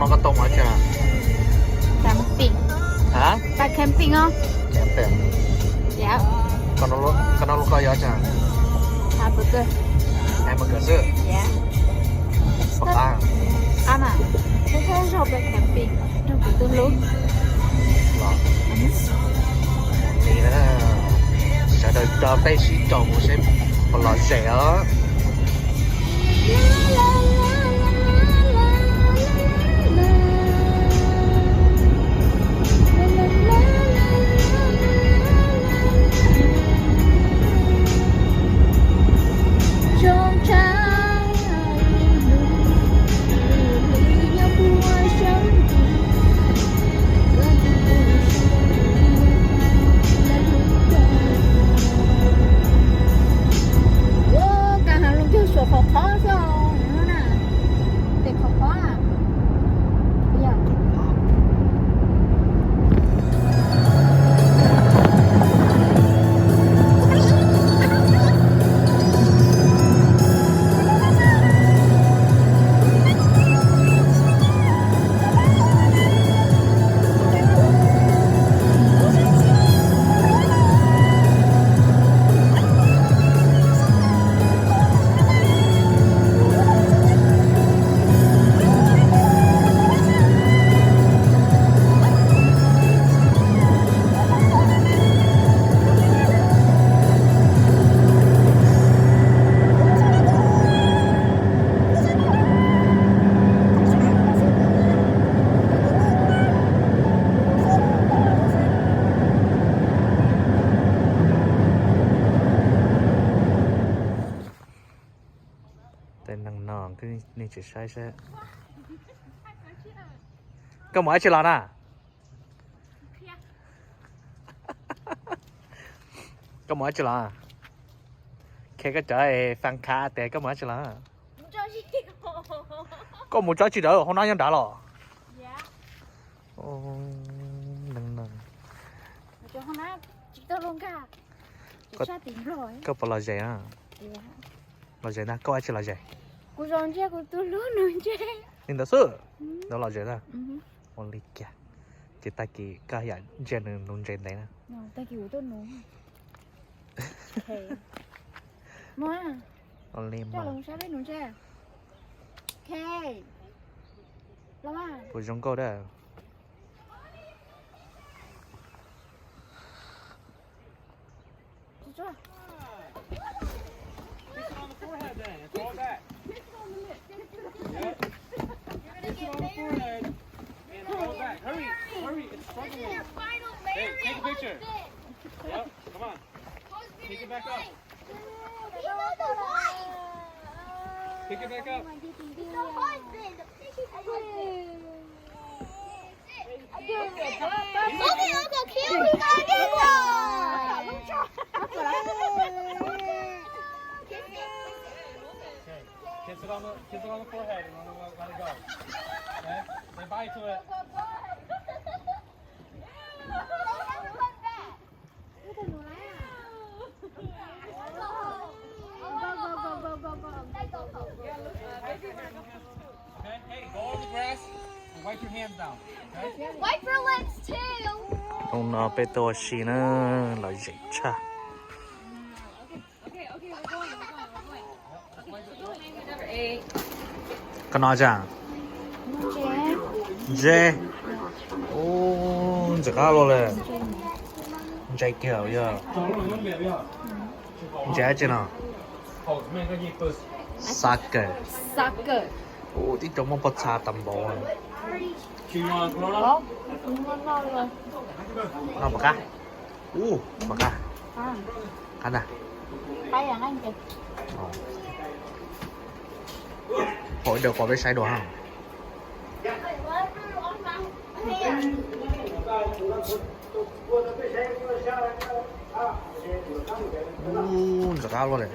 Koj tau mus ua cas? Camping. Hả? Pais camping không? Camping. Dạ. Koj noj lub koj yog ua cas? Hamburger. Hamburger xwb? Dạ. Pom qab? Qab mas. Thaum thaum zaum pais camping nrog kuv tus hlub los. Li na, sawv daws coj peb sib caum mus seb puas lom zem os. Ua, kab hav loog cuag suav qhov qhov xwb na, pem qhov qhov na. Tej neeg no nej tsis saib saib. Koj mus dab tsi los na? Koj mus dab tsi los? Qhia koj cov fan club tias koj mus dab tsi los? Koj mus tso tsis dawb hauv no nyob nrad los? Neeg no. Koj puas lom zem na? Lom zem ntag, koj ua dab tsi lom zem? Li ntawd xwb, ntawd lom zem ntag. Ua li cas, ces tag kis koj yam ntsia nws nuv ntses ntev na. Ua li mas. Puas zoo nkauj dab? Kiss it on the forehead then, and throw it back. Yep. Kiss it on the forehead, and throw it back. Hurry, hurry, it's struggling. Hey, take a picture. Yep, come on. Pick it back up. Pick it back up. Okay. Kiss it on the, kiss it on the forehead and let it, let it go. Okay? Say bye to it. Okay? Hey, go over the grass and wipe your hands down. Okay? Wipe your lips too. Hnub no peb tuaj ua si na, lom zem tshaj. Koj noj tsa? Ntse. Ub, ntxim qab luaj li. Ntse kiag yog. Ntse dab tsi no? Soccer. Ub, tib co muaj pob txha tag npaum. Noj puas qab? Ub, puas qab? Qab ntag. Pom ib daws pom peb saib dua ha. Ub, ntxim qab luaj li.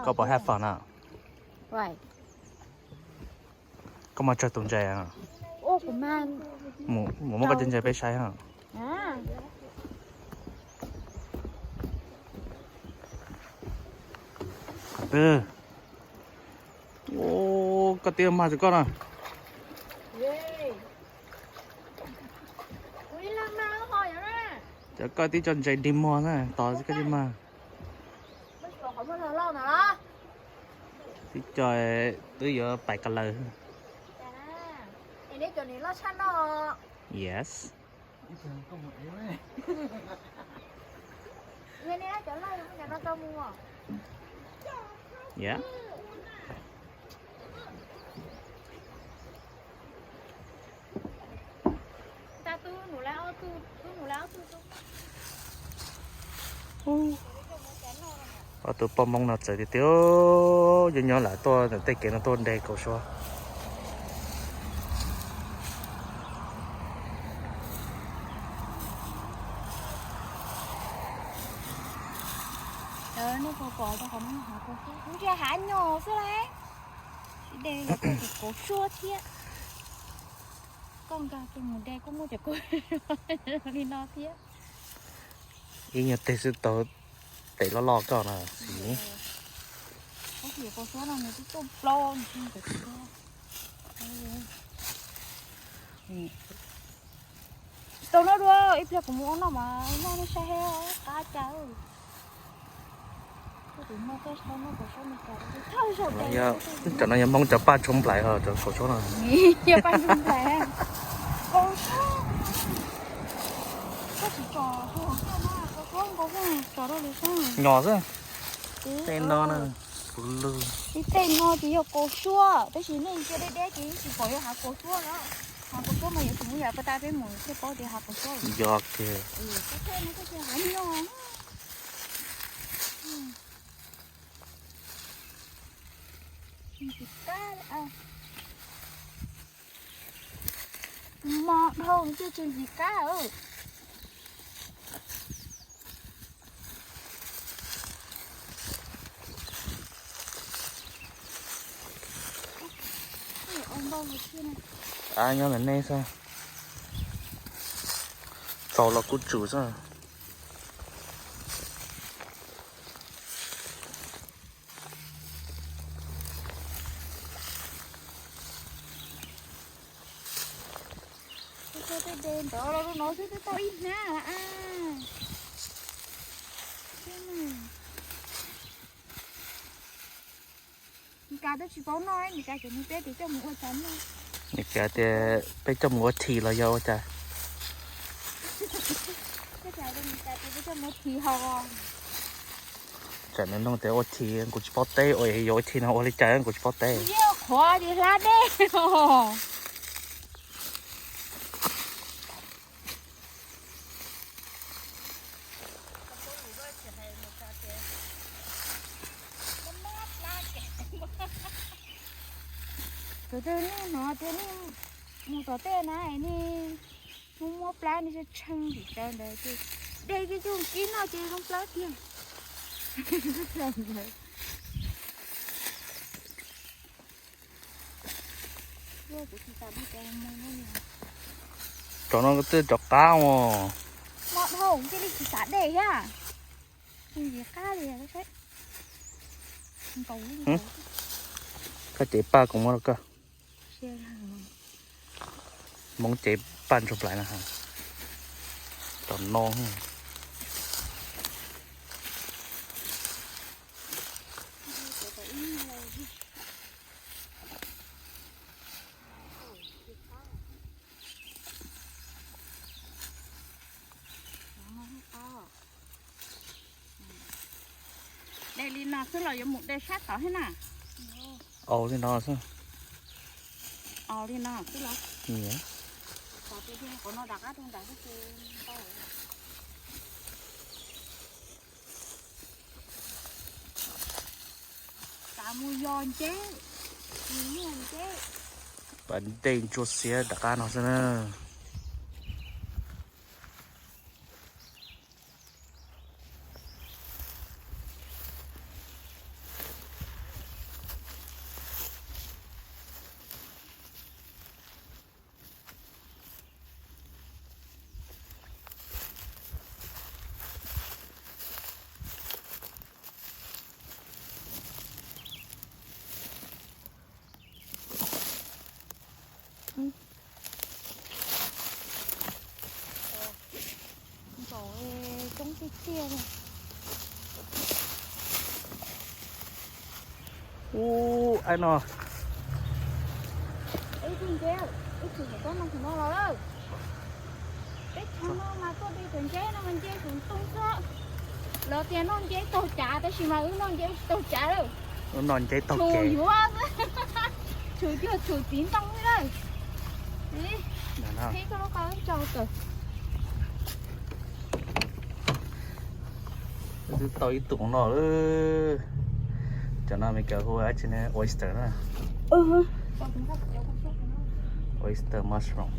Koj puas have fun na? Koj mas tsawg tus ntses? Mus muab koj cov ntses peb saib ha. Ua, koj twb mag rau koj na. Cov koj twb coj ntses dig muag na, tos koj twb mag. Twb coj, twb yuav pais ka laws. Yes. Yeah. Ob tug poj Hmoob no txawv tiag tiag, nyob nyob lam tuaj ntawm tej kev no tuaj de kaus suab. Nej puas pom rau qhov no hav kaus suab, lub ntsej hav nyos xwb lauj. Sib de los kuj cov kaus suab thiab. Koj nkag kiag mus de kuj muaj cov kaus suab li no thiab. Ib nyuag teg xwb tau tes loj loj koj no xwb. Kaus suab no nws twb tuaj plaub nws tsis cov kaus suab. Tsis tau noj dua, ib pliag kuv mus ua noj mas noj nej saib thiab qab cas. Cov no yog Hmoob cov paj ntshoo nplais ho cov kaus suab no. Yog paj ntshoo nplais. Kaus suab. Koj tsis tso, kaus suab nkaus tso rau li sab. Nyos xwb. Tej no na, puv lug. Ib tej no ces yog kaus suab, tab sis nej ntsia deb deb ces yeej tsis pom yog hav kaus suab lawm. Hav kaus suab mas yuav tsis muaj yam pas tas peb mus thiaj paub tias hav kaus suab. Yog kiag. Hav nyos. Mos dhau thiaj tsis ntxim qab. Av nyob ntawm nej xwb. Txaus los kuj tsum xwb. Tej de ntawd los rau no xwb twb tau ib hnab. Meskas twb tsis paub noj, Meskas tseem nug peb tias coj mus ua cas noj. Meskas tias peb coj mus ua this los yog ua cas? Peb coj mus ua this ho. Tsam nws nug tias ua this kuv tsis paub teb, ua yog ua this no ua li cas kuv tsis paub teb. Yeej qhuav ces hlab dej. Tus twg nej hnov tias nej mus tom tej na es nej muab muab plab nej tshee tim taw ntawd ces de coj coj kib noj ces zoo plab tiag. Cov no twb cov qab os. Mo dhau cia li tsis xav dej thiab. Tsis qab li. Koj cev paj kuv muab rau koj. Hmoob cev paj ntsuag plais no. Cov no. De li no xwb los yuav mus de sab tod thiab na. Au li no xwb. Au li no xwb los. Qhov no rov qab rau nram xwb ces tau. Xav mus yos nceb, mus muag nceb. Pas dej ntsuab xiab rov qab no xwb na. Ub, ai no. Ib tug nceb, ib tug hauv tsob no thaum no los lawm. Teb chaws no mas tuaj de cov nceb no mas nce saum ntoo xwb. Lawv tias noj nceb taug cav tab sis mas wb noj nceb tsis taug cav lawm. Wb noj nceb taug cav. Tshum yuav, tshum cuag tshum txiv ntoo li lawm. Qhib koj lub qau ib tsaug tawm. Twb tau ib tug no lawm. Cov no Meskas hu dab tsi ne? Oyster na. Oyster mushroom.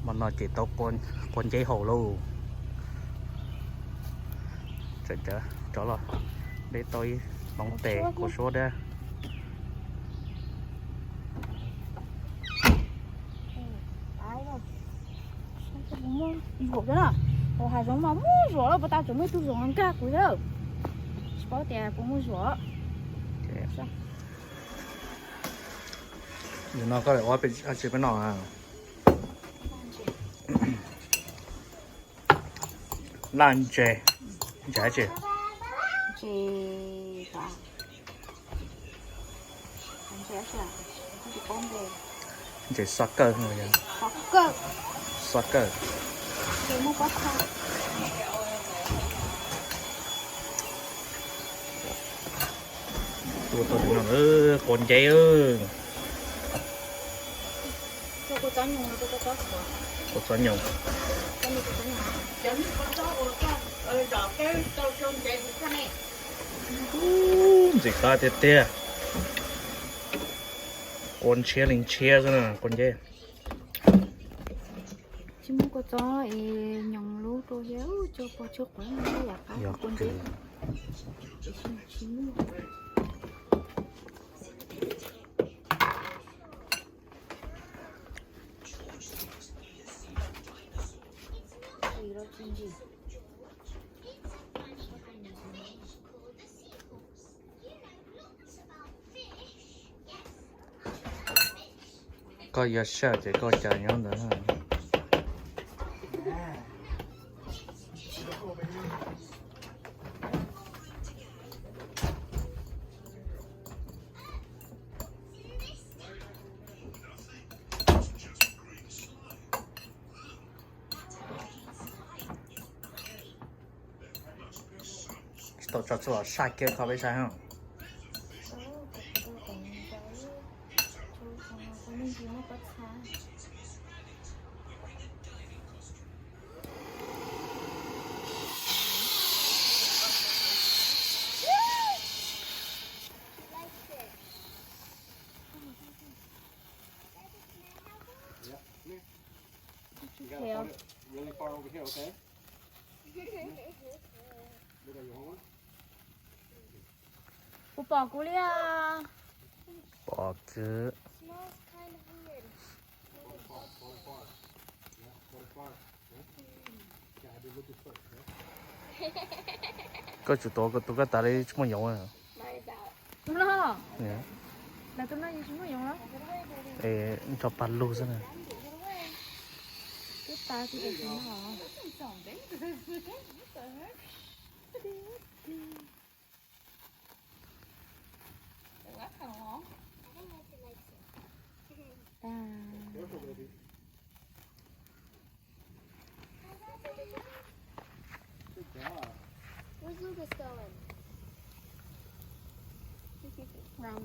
Hmo no ces tau qua nceb haus lauj. Rov los de tau ib hloov tes kua suab thiab. Ua hav zoov mas muaj zuam lawm, puas tas tseem muaj ib tug zoov nkag kuv thiab. Tsis paub tias puas muaj zuam. Yus no koj ua tsi peb no? Laj ntses, ntses dab tsi? Ntses xo kawj, xo kawj. Tua tau no, qua nceb. Qua txob nyoos. Ntxim qab tiag tiag. Qua ntshiab li ntshiab xwb na, qua nceb. Tsis muaj kua txob es nyoos lub rau thiab, cog pog tshuaj quav no yam qab kua nceb. Koj yuav saj ces koj cas nyob ntawd. Tsis tau tso txuj los saj kiag kho peb saib. Kuv pom kuv li os. Pom kuv. Koj tsum tuav tus koj tas li tsis muaj yoov. Tus no, tus no tsis muaj yoov los? Nrog pag lug xwb na. Twb tas tsis tas tus no. Where's Lucas going? Wrong